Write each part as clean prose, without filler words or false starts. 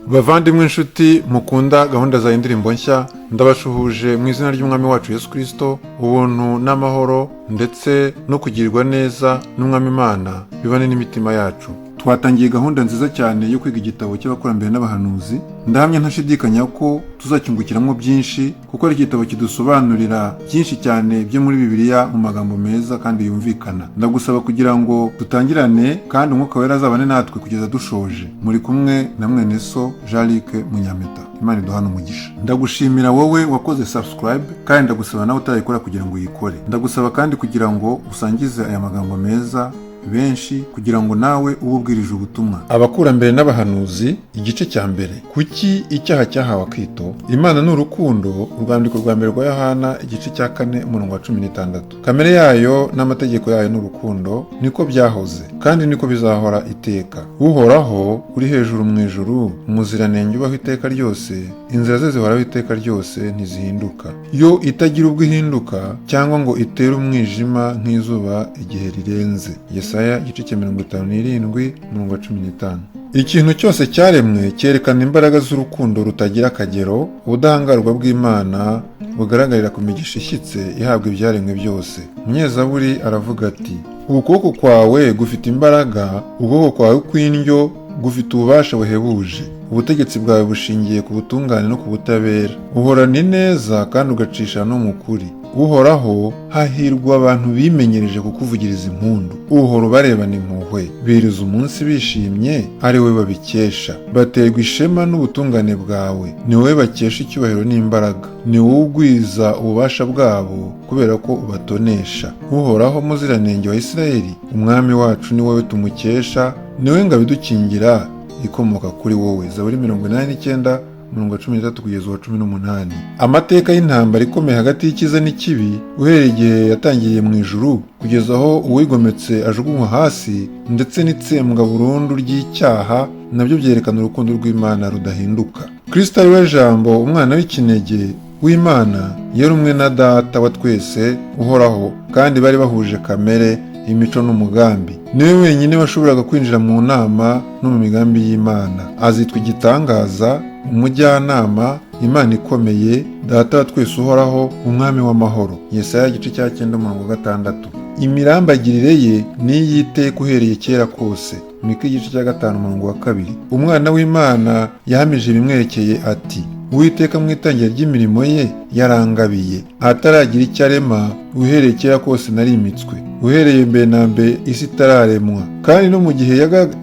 Bavandimwe, inshuti mukunda gahunda za Indirimbo Nshya, ndabashuhuje mu izina ry'Umwami wacu Yesu Kirisito. Ubuntu n'amahoro ndetse no kugirirwa neza n'Umwami Imana bibane n'imitima yacu. Twatangiye gahunda nziza cyane yo kwiga igitabo cy'Abakurambere n'Abahanuzi. Ndahamya ntashidikanya ko tuzacyungukiramo byinshi, kuko ari igitabo kidusobanurira byinshi cyane byo muri Bibiliya mu magambo meza kandi yumvikana. Ndagusaba kugira ngo dutangirane, kandi Umwuka Wera azabane natwe kugeza dushoje. Muri kumwe na mwene so Jean Luc Munyampeta. Imana iduhane umugisha. Ndagushimira wowe wakoze subscribe, kandi ndagusaba nawe utarayikora kugira ngo uyikore. Ndagusaba kandi kugira ngo usangize aya magambo meza benshi, kugira ngo nawe ube ubwirije ubutumwa. Abakurambere n'Abahanuzi, igice cya mbere: Kuki icyaha cyahawe akito? Imana ni urukundo. Urwandiko rwa mbere rwa Yohana, igice cya 4, umurongo wa 16. Kamere yayo n'amategeko yayo ni urukundo. Niko byahoze kandi niko bizahora iteka. Uhoraho uri hejuru mu ijuru, umuziranenge ubaho iteka ryose, inzira ze zihoraho iteka ryose, ntizihinduka. Yo itagira ubwo ihinduka cyangwa ngo itere umwijima nk'izuba igihe rirenze. Yesaya, igice cya 57, umurongo wa 15. Ikintu cyose cyaremwe cyerekana imbaraga z'urukundo rutagira akagero. Ubudahangarwa bw'Imana bugaragarira ku migisha ishyitse ihabwa ibyaremwe byose. Umunyezaburi aravuga ati: "Ukuboko kwawe gufite imbaraga, ukuboko kwawe kw'indyo gufite ububasha buhebuje. Ubutegetsi bwawe bushingiye ku butungane no ku butabera, uhorana ineza kandi ugacisha no mu kuri. Uhoraho, hahirwa abantu bimenyereje kukuvugiriza impundu. Uhora ubarebana impuhwe, biriza umunsi bishimye, ari wowe babikesha. Baterwa ishema n'ubutungane bwawe, ni wowe bakesha icyubahiro n'imbaraga. Ni wowe ugwiza ububasha bwabo kubera ko ubatonesha. Uhoraho, Muziranenge wa Isirayeli, Umwami wacu, ni wowe tumukesha, ni wowe ngabo idukingira ikomoka kuri wowe." Zaburi 89, umurongo wa 13 kugeza uwa 18. Amateka y'intambara ikomeye hagati y'icyiza n'ikibi, uhereye igihe yatangiriye mu ijuru kugeza aho uwigometse ajugunywa hasi, ndetse n'itsembwa burundu ry'icyaha, nabyo byerekana urukundo rw'Imana rudahinduka. Kristo, ari we Jambo, umwana w'ikinege w'Imana, yari umwe na Data wa twese uhoraho, kandi bari bahuje kamere, imico n'umugambi. Niwe wenyine washoboraga kwinjira mu nama no mu migambi y'Imana. Azitwa Igitangaza, Umujyanama, Imana Ikomeye, Data wa twese uhoraho, Umwami w'Amahoro. Yesaya, igice cya 9, umurongo wa 6. Imirambagirire ye ni iy'iteka uhereye kera kose. Mika, igice cya 5, umurongo wa 2. Umwana w'Imana yahamije ibimwerekeye ati: "Uwiteka mu itangira ry'imirimo ye yarangabiye, ahataragira icyo arema. Uhereye kera kose narimitswe, uhereye mbere na mbere isi itararemwa. Kandi no mu gihe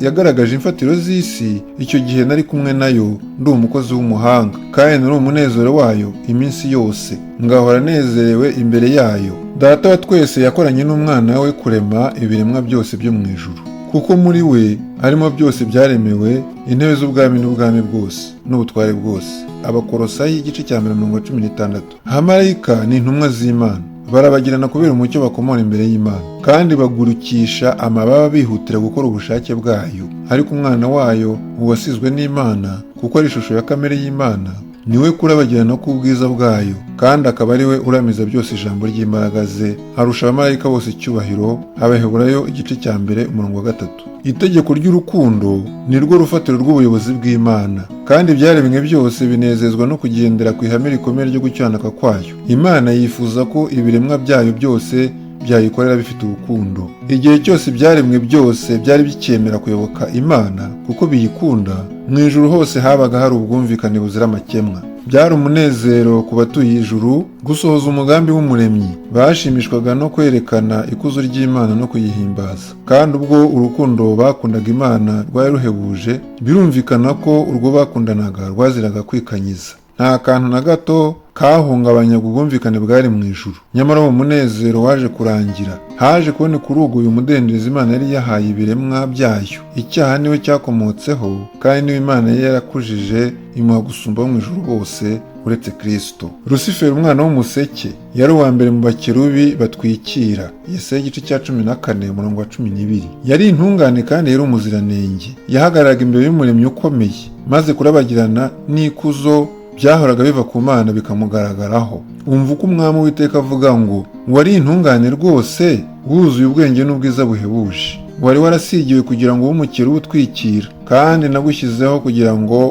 yagaragaje imfatiro z'isi, icyo gihe nari kumwe nayo, ndi umukozi w'umuhanga, kandi nari umunezero wayo iminsi yose, ngahora nezerewe imbere yayo." Data wa twese yakoranye n'Umwana we kurema ibiremwa byose byo mu ijuru, kuko muri we arimo byose byaremewe, intebe z'ubwami n'ubwami bwose n'ubutware bwose. Abakorosayi, igice cya 1, umurongo 16. Abamarayika ni intumwa z'Imana. Barabagirana kubera umucyo bakomora imbere y'Imana, kandi bagurukisha amababa bihutira gukora ubushake bwayo. Ariko Umwana wayo, uwasizwe n'Imana, kuko ari ishusho ya kamere y'Imana, niwe kurabagirana k'ubwiza bwayo, kandi akaba ari we uramiza byose ijambo ry'imbaraga ze, arusha abamarayika bose icyubahiro. Abaheburayo, igice cya 1, umurongo wa 3. Itegeko ry'urukundo ni rwo rufatiro rw'ubuyobozi bw'Imana, kandi ibyaremwe byose binezezwa no kugendera ku ihame rikomeye ryo gukiranuka kwayo. Imana yifuza ko ibiremwa byayo byose byayikorera bifite urukundo. Igihe cyose ibyaremwe byose byari bicyemera kuyoboka Imana kuko biyikunda, mu ijuru hose habaga hari ubwumvikane buzira amakemwa. Byari umunezero ku batuye ijuru gusohoza umugambi w'Umuremyi. Bashimishwaga no kwerekana ikuzo ry'Imana no kuyihimbaza. Kandi ubwo urukundo bakundaga Imana rwari ruhebuje, birumvikana ko urwo bakundanaga rwaziraga kwikanyiza. Nta kantu na gato kahungabanyaga ubwumvikane bwari mu ijuru. Nyamara uwo munezero waje kurangira. Haje kuboneka uruguye umudendezo Imana yari yahaye ibiremwa byayo. Icyaha niwe cyakomotseho, kandi niwe Imana yari yarakujije imuha gusumba mu ijuru bose uretse Kristo. Rusiferi, umwana w'umuseke, yari uwa mbere mu bakerubi batwikira. Yesaya, igice cya 14, umurongo wa 12. Yari intungane kandi yari umuziranenge. Yahagararaga imbere y'Umuremyi ukomeye, maze kurabagirana n'ikuzo byahoraga biva ku Mana bikamugaragaraho. Umva uko Umwami Uwiteka avuga ngo: "Wari intungane rwose, wuzuye ubwenge n'ubwiza buhebuje. Wari warasigiwe kugira ngo ube umukerubi utwikira, kandi nagushyizeho kugira ngo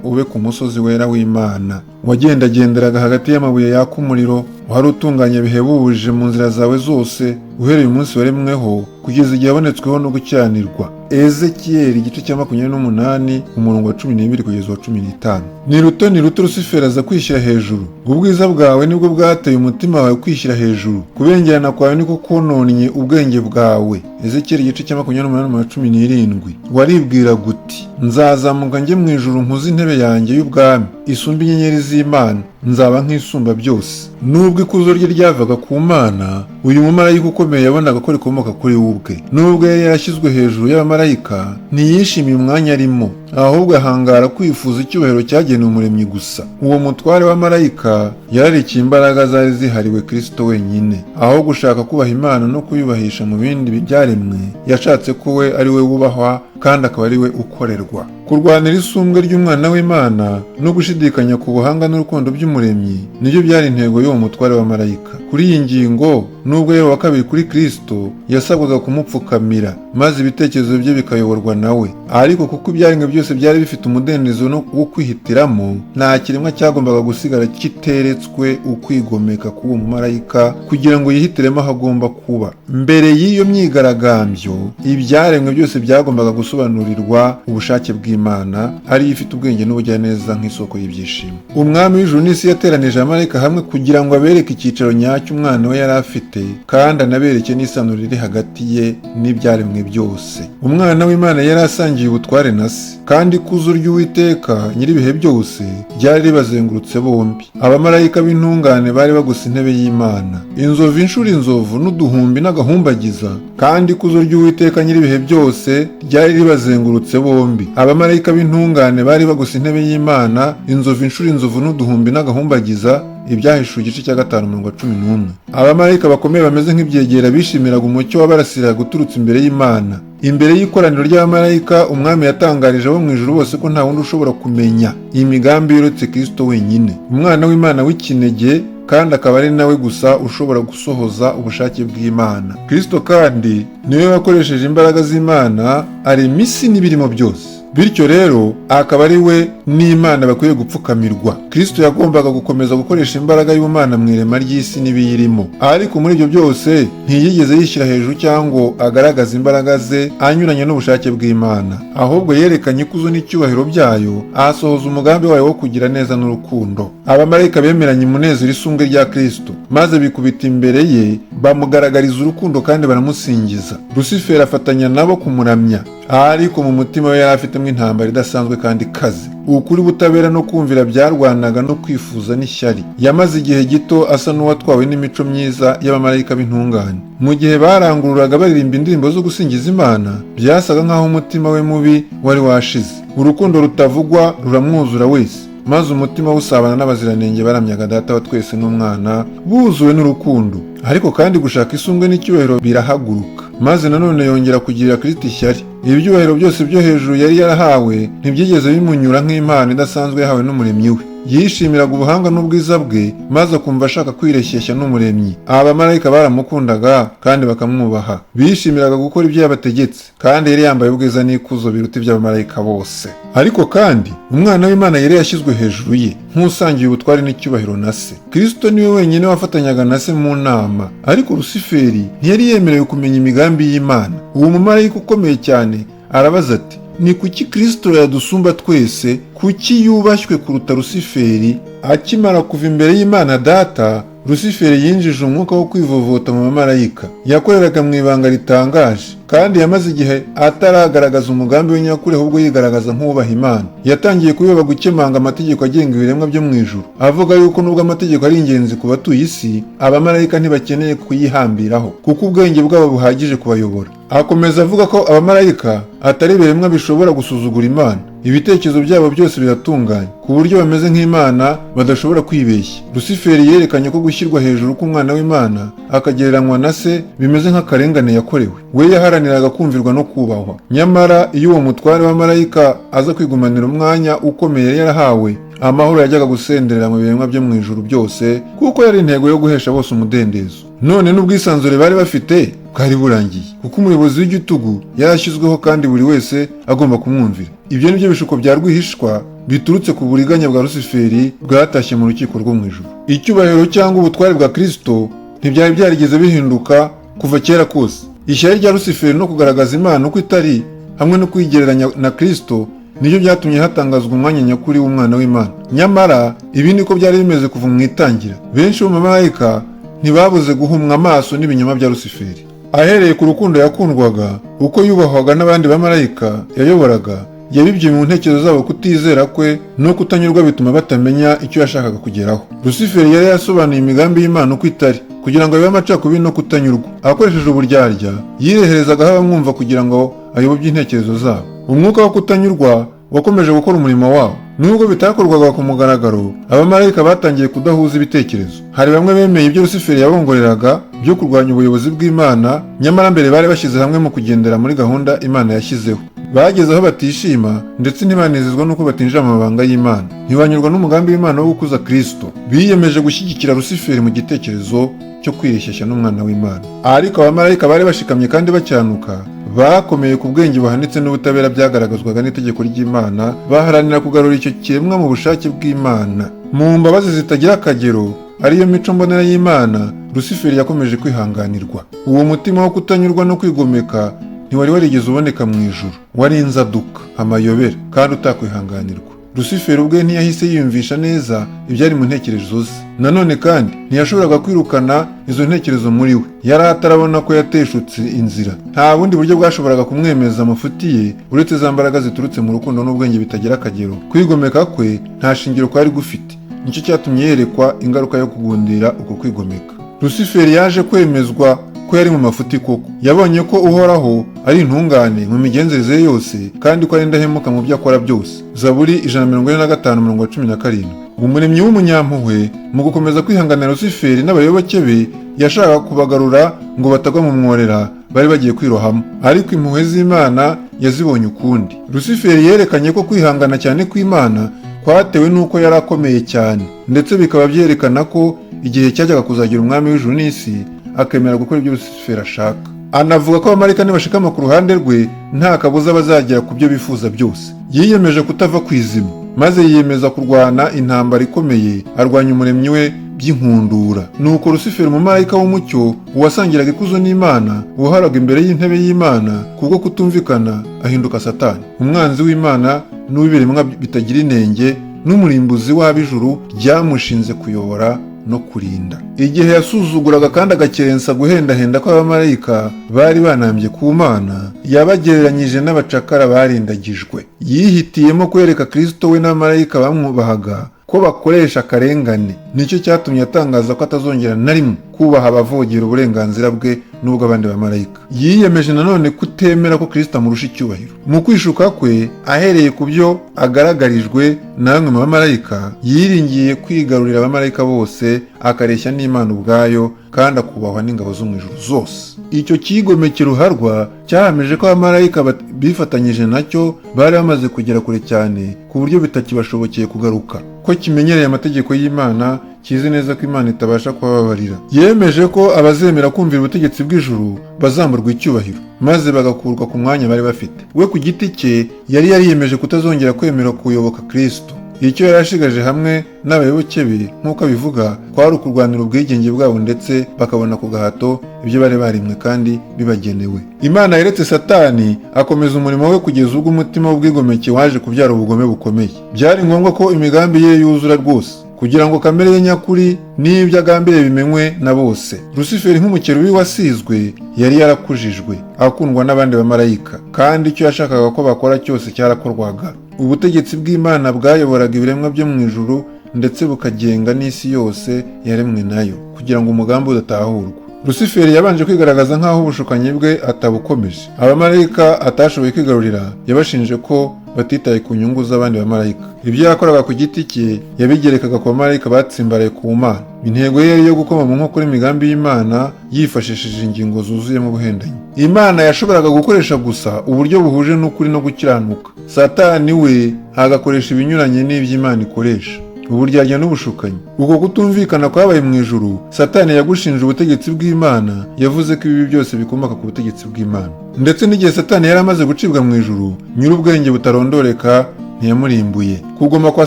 ube ku musozi wera w'Imana. Wagendagenderaga hagati y'amabuye yaka umuriro, wari utunganye bihebuje mu nzira zawe zose, uhereye umunsi waremweho kugeza igihe wabonetsweho no gukiranirwa. Ezekiyeli igice cya 28, umurongo wa 12 kugeza uwa 15. Ni ruto, ni ruto, Rusiferi aza kwishyira hejuru. Ubwiza bwawe nibwo bwateye umutima wawe kwishyira hejuru, kubengerana kwawe niko kononnye ubwenge bwawe. Ezekiyeli igice cya 28, umurongo wa 17. Waribwira guti: "Nzazamuka njye mu ijuru, nkuze intebe yanjye y'ubwami isumba inyenyeri z'Imana, nzaba nk'Isumba byose." Nubwo ikuzo rye ryavaga ku Mana, uyu mumarayika ukomeye yabonaga ko rikomoka kuri we ubwe. Nubwo yari yarashyizwe hejuru y'abamarayika, ntiyishimiye umwanya arimo, ahubwo ahangara kwifuza icyubahiro cyagenewe Umuremyi gusa. Uwo mutware w'amarayika yararikiye imbaraga zari zihariwe Kristo wenyine. Aho gushaka kubaha Imana no kuyubahisha mu bindi byaremwe, yashatse ko we ari we wubahwa kandi akaba ari we ukorerwa. Kurwanira isumbwe ry'Umwana w'Imana no gushidikanya ku buhanga n'urukundo by'Umuremyi nibyo byari intego y'uwo mutware w'amarayika. Kuri iyi ngingo, nubwo yari uwa kabiri kuri Kristo, yasabwaga kumupfukamira maze ibitekerezo bye bikayoborwa nawe. Ariko kuko ibyaremwe byose byari bifite umudendezo wo kwihitiramo, nta kiremwa cyagombaga gusigara kiteretswe ukwigomeka k'uwo mumarayika kugira ngo yihitiremo aho agomba kuba. Mbere y'iyo myigaragambyo, ibyaremwe byose byagombaga gusobanurirwa ubushake bw'Imana, ariyo ifite ubwenge n'ubujyaneza nk'isoko y'ibyishimo. Umwami w'ijuru n'isi yateranije abamarayika hamwe kugira ngo abereke icyicaro nyacyo Umwana we yari afite, kandi anabereke n'isano riri hagati ye n'ibyaremwe byose. Umwana w'Imana yari asangiye ubutware na Se, kandi ikuzo ry'Uwiteka Nyir'ibihe byose ryari ribazengurutse bombi. Abamarayika b'intungane bari bagose intebe y'Imana, inzovu inshuro inzovu n'uduhumbi n'agahumbagiza, kandi ikuzo ry'Uwiteka Nyir'ibihe byose ryari ribazengurutse bombi. Abamarayika b'intungane bari bagose intebe y'Imana, inzovu inshuro inzovu n'uduhumbi n'agahumbagiza. Ibyahishuwe igice cya 5, umurongo wa 11. Abamarayika bakomeye bameze nk'ibyegera bishimiraga umucyo wabarasiraga uturutse imbere y'Imana. Imbere y'ikoraniro ry'abamarayika, Umwami yatangarije abo mu ijuru bose ko nta wundi ushobora kumenya iyi migambi uretse Kristo wenyine, Umwana w'Imana w'ikinege, kandi akaba ari nawe gusa ushobora gusohoza ubushake bw'Imana. Kristo kandi niwe wakoresheje imbaraga z'Imana arema isi n'ibirimo byose, bityo rero akaba ari we n'Imana bakwiye gupfukamirwa. Kristo yagombaga gukomeza gukoresha imbaraga y'ubumana mu irema ry'isi n'ibiyirimo, ariko muri ibyo byose ntiyigeze yishyira hejuru cyangwa ngo agaragaze imbaraga ze anyuranye n'ubushake bw'Imana. Ahubwo yerekanye ikuzo n'icyubahiro byayo, asohoza umugambi wayo wo kugira neza n'urukundo. Abamarayika bemeranye umunezero isumbwe rya Kristo, maze bikubita imbere ye, bamugaragariza urukundo kandi baramusingiza. Rusiferi afatanya nabo kumuramya, ariko mu mutima we yari afitemo intambara idasanzwe kandi ikaze. Ukuri, ubutabera no kumvira byarwanaga no kwifuza n'ishyari. Yamaze igihe gito asa n'uwatwawe n'imico myiza y'abamarayika b'intungane. Mu gihe barangururaga baririmba indirimbo zo gusingiza Imana, byasaga nk'aho umutima we mubi wari washize. Urukundo rutavugwa ruramwuzura wese, maze umutima usabana n'abaziranenge baramyaga Data wa twese n'Umwana buzuwe n'urukundo. Ariko kandi gushaka isumbwe n'icyubahiro birahaguruka, maze nanone yongera kugirira Kristo ishyari. Ibyubahiro byose byo hejuru yari yarahawe ntibyigeze bimunyura nk'impano idasanzwe yahawe n'Umuremyi we. Yishimiraga ubuhanga n'ubwiza bwe, maze akumva ashaka kwireshyeshya n'Umuremyi. Aba bamarayika baramukundaga kandi bakamwubaha, bishimiraga gukora ibyo yabategetse, kandi yari yambaye ubwiza n'ikuzo biruta iby'abamarayika bose. Ariko kandi Umwana w'Imana yari yashyizwe hejuru ye nk'usangiye ubutware n'icyubahiro na Se. Kristo niwe wenyine wafatanyaga na Se mu nama, ariko Rusiferi ntiyari yemerewe kumenya imigambi y'Imana. Uwo mumarayika ukomeye cyane arabaza ati: "Ni kuki Kristo yadusumba twese? Kuki yubashywe kuruta Rusiferi?" Akimara kuva imbere y'Imana Data, Rusiferi yinjije umwuka wo kwivovota mu bamarayika. Yakoreraga mu ibanga ritangaje, kandi yamaze igihe ataragaragaza umugambi we nyakuri, ahubwo yigaragaza nk'uwubaha Imana. Yatangiye kuyoba gukemanga amategeko agenga ibiremwa byo mu ijuru, avuga yuko nubwo amategeko ari ingenzi ku batuye isi, abamarayika ntibakeneye kuyihambiraho kuko ubwenge bwabo buhagije kubayobora. Akomeza avuga ko abamarayika atari ibiremwa bishobora gusuzugura Imana. Ibitekerezo byabo byose biratunganye ku buryo bameze nk'Imana, badashobora kwibeshya. Rusiferi yerekanye ko gushyirwa hejuru k'Umwana w'Imana akagereranywa na Se bimeze nk'akarengane yakorewe. We yaharaniraga kumvirwa no kubahwa. Nyamara iyo uwo mutware w'amarayika aza kwigumanira umwanya ukomeye yari yarahawe, amahoro yajyaga gusenderera mu biremwa byo mu ijuru byose, kuko yari intego yo guhesha bose umudendezo. None n'ubwisanzure bari bafite bwari burangiye, kuko umuyobozi w'igitugu yarashyizweho kandi buri wese agomba kumwumvira. Ibyo ni byo bishuko bya rwihishwa biturutse ku buriganya bwa Rusiferi bwatashye mu rukiko rwo mu ijuru. Icyubahiro cyangwa ubutware bwa Kristo ntibyari byarigeze bihinduka kuva kera kose. Ishyari rya Rusiferi no kugaragaza Imana uko itari hamwe no kwigereranya na Kristo nibyo byatumye hatangazwa umwanya nyakuri w'Umwana w'Imana. Nyamara ibi niko byari bimeze kuva mu itangira. Benshi mu bamarayika ntibabuze guhumwa amaso n'ibinyoma bya Rusiferi. Ahereye ku rukundo yakundwaga, uko yubahwaga n'abandi bamarayika yayoboraga, yabibye mu ntekerezo zabo kutizera kwe no kutanyurwa, bituma batamenya icyo yashakaga kugeraho. Rusiferi yari yasobanuye imigambi y'Imana uko itari kugira ngo abibe amacakubiri no kutanyurwa. Akoresheje uburyarya, yireherezagaho abamwumva kugira ngo ayobye intekerezo zabo. Umwuka wo kutanyurwa wakomeje gukora umurimo wawo. Nubwo bitakorwaga ku mugaragaro, abamarayika batangiye kudahuza ibitekerezo. Hari bamwe bemeye ibyo Rusiferi yabongoreraga byo kurwanya ubuyobozi bw'Imana, nyamara mbere bari bashyize hamwe mu kugendera muri gahunda Imana yashyizeho. Bageze aho batishima ndetse ntibanezezwa n'uko batinjira mu mabanga y'Imana, ntibanyurwa n'umugambi w'Imana wo gukuza Kristo. Biyemeje gushyigikira Rusiferi mu gitekerezo cyo kwireshyeshya n'Umwana w'Imana. Ariko abamarayika bari bashikamye kandi bakiranuka bakomeye ku bwenge buhanitse n'ubutabera byagaragazwaga n'itegeko ry'Imana, baharanira kugarura icyo kiremwa mu bushake bw'Imana. Mu mbabazi zitagira akagero, ariyo mico mbonera y'Imana, Rusiferi yakomeje kwihanganirwa. Uwo mutima wo kutanyurwa no kwigomeka ntiwari warigeze uboneka mu ijuru. Wari inzaduka, amayobera kandi utakwihanganirwa. Rusiferi ubwe ntiyahise yiyumvisha neza ibyari mu ntekerezo ze. Nanone kandi ntiyashoboraga kwirukana izo ntekerezo muri we. Yari atarabona ko yateshutse inzira. Nta bundi buryo bwashoboraga kumwemeza amafuti ye uretse za mbaraga ziturutse mu rukundo n'ubwenge bitagira akagero. Kwigomeka kwe nta shingiro kwari gufite. Nicyo cyatumye yerekwa ingaruka yo kugundira uko kwigomeka. Rusiferi yaje kwemezwa ko yari mu mafuti koko. Yabonye ko Uhoraho ari intungane mu migenzereze ye yose kandi ko ari indahemuka mu byo akora byose. Zaburi 145:17. Umuremyi w'umunyampuhwe, mu gukomeza kwihanganira Rusiferi n'abayoboke be, yashakaga kubagarura ngo batagwa mu mworera bari bagiye kwirohamo. Ariko impuhwe z'Imana yazibonye ukundi. Rusiferi yerekanye ko kwihangana cyane kw'Imana kwatewe n'uko yari akomeye cyane, ndetse bikaba byerekana ko igihe cyajyaga kuzagira Umwami w'ijuru n'isi akemera gukora ibyo Rusiferi ashaka. Anavuga ko abamarayika nibashikama ku ruhande rwe nta kabuza bazagera ku byo bifuza byose. Yiyemeje kutava ku izima, maze yiyemeza kurwana intambara ikomeye arwanya Umuremyi we by'inkundura. Nuko Rusiferi, umumarayika w'umucyo, uwasangiraga ikuzo n'Imana, uwahoraga imbere y'intebe y'Imana, kubwo kutumvikana ahinduka Satani, umwanzi w'Imana n'uw'ibiremwa bitagira inenge, n'umurimbuzi w'ab'ijuru ryamushinze kuyobora no kurinda. Igihe yasuzuguraga kandi agakerensa guhendahenda kw'abamarayika bari banambye ku Mana, yabagereranyije n'abacakara barindagijwe. Yihitiyemo kwereka Kristo we n'abamarayika bamwubahaga ko bakoresha akarengane. Nicyo cyatumye atangaza ko atazongera na rimwe kubaha abavogera uburenganzira bwe n'ubw'abandi bamarayika. Yiyemeje nanone kutemera ko Kristo amurusha icyubahiro. Mu kwishuka kwe, ahereye ku byo agaragarijwe na bamwe mu bamarayika, yiringiye kwigarurira abamarayika bose, akareshya n'Imana ubwayo, kandi akubahwa n'ingabo zo mu ijuru zose. Icyo cyigomeke ruharwa cyahamije ko abamarayika bifatanyije nacyo bari bamaze kugera kure cyane ku buryo bitakibashobokeye kugaruka, ko kimenyereye amategeko y'Imana, kizi neza ko Imana itabasha kubababarira. Yemeje ko abazemera kumvira ubutegetsi bw'ijuru bazamburwa icyubahiro maze bagakurwa ku mwanya bari bafite. We ku giti cye yari yariyemeje kutazongera kwemera kuyoboka Kristo. Icyo yari ashigaje hamwe n'abayoboke be, nk'uko abivuga, kwari ukurwanira ubwigenge bwabo ndetse bakabona ku gahato ibyo bari barimwe kandi bibagenewe. Imana yeretse Satani akomeza umurimo we kugeza ubwo umutima w'ubwigomeke waje kubyara ubugome bukomeye. Byari ngombwa ko imigambi ye yuzura rwose kugira ngo kamere ye nyakuri n'ibyo agambiriye bimenywe na bose. Rusiferi, nk'umukerubi wasizwe, yari yarakujijwe, akundwa n'abandi bamarayika, kandi icyo yashakaga ko bakora cyose cyarakorwaga. Ubutegetsi bw'Imana bwayoboraga ibiremwa byo mu ijuru ndetse bukagenga n'isi yose yaremwe nayo, kugira ngo umugambi udatahurwa. Rusiferi yabanje kwigaragaza nk'aho ubushukanyi bwe atabukomeje. Abamarayika atashoboye kwigarurira yabashinje ko batitaye ku nyungu z'abandi bamarayika. Ibyo yakoraga ku giti cye yabigerekaga ku bamarayika batsimbaraye ku Mana. Intego ye yari iyo gukoma mu nkokora imigambi y'Imana yifashishije ingingo zuzuyemo ubuhendanyi. Imana yashoboraga gukoresha gusa uburyo buhuje n'ukuri no gukiranuka, Satani we agakoresha ibinyuranye n'ibyo Imana ikoresha. Uburyarya n'ubushukanyi. Uko kutumvikana kwabaye mu ijuru, Satani yagushinje ubutegetsi bw'Imana. Yavuze ko ibibi byose bikomoka ku butegetsi bw'Imana. Ndetse n'igihe Satani yari amaze gucibwa mu ijuru, Nyir'ubwenge butarondoreka ntiyamurimbuye. Kugoma kwa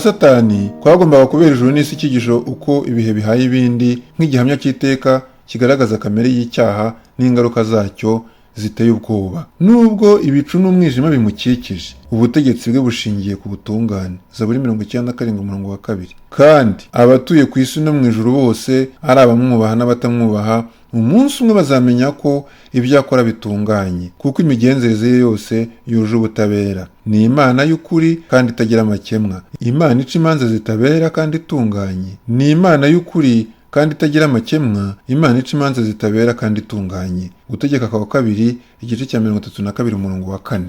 Satani kwagombaga kubera ijuru n'isi icyigisho uko ibihe bihaye ibindi, nk'igihamya cy'iteka kigaragaza kamere y'icyaha n'ingaruka zacyo ziteye ubwoba. Nubwo ibicu n'umwijima bimukikije, ubutegetsi bwe bushingiye ku butungane. Zaburi 97 umurongo wa 2. Kandi abatuye ku isi no mu ijuru bose, ari abamwubaha n'abatamwubaha, umunsi umwe bazamenya ko ibyo akora bitunganye, kuko imigenzereze ye yose yuje ubutabera. Ni Imana y'ukuri kandi itagira amakemwa, Imana ica imanza zitabera kandi itunganye. Ni Imana y'ukuri kandi itagira amakemwa, Imana ica imanza zitabera kandi itunganye. Gutegeka kwa Kabiri, igice cya 32, umurongo wa 4.